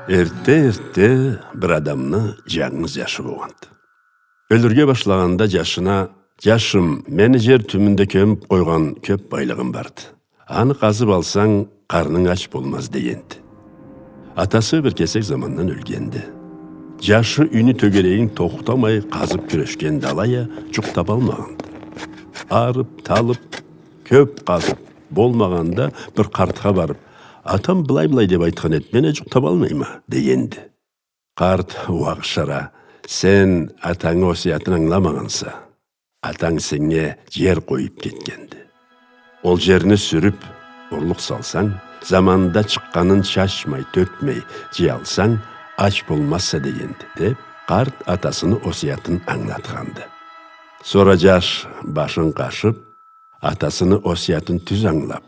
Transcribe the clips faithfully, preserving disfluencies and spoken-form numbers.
Эртте-эртте бир адамны джангыз джашы болгъанды. Ёлюрге башлагъанда джашына: «Джашым, мени джер тюбюнде кёмюп къойгъан кёп байлыгъым барды. Аны къазып алсанг, къарнынг ач болмаз», — дегенди. Атасы бир кесек замандан ёлгенди. Джашы юйню тёгерегин тохтамай къазып кюрешгенди, алай а джукъ табалмагъанды. Арып, талып, кёп къазып болмагъанда, бир къартха барып: «Атам былай-былай деп айтхан эди, мен а джукъ табалмайма», — дегенди. Къарт уа къышара: «Сен атангы осиятын ангыламагъанса. Атанг сеннге джер къоюп кетгенди. Ол джерни сюрюп, урлукъ салсанг, заманында чыкъгъанын чачмай, тёкмей джыялсанг, ач болмазса дегенди», — деп, къарт атасыны осиятын ангылатханды. Сора джаш башын къашып, атасыны осиятын тюз ангылап,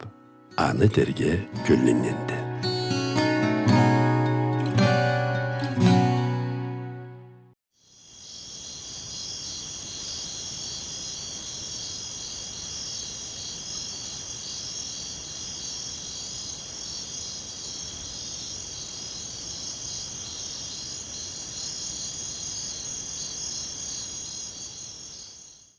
аны этерге кёлленнгенди.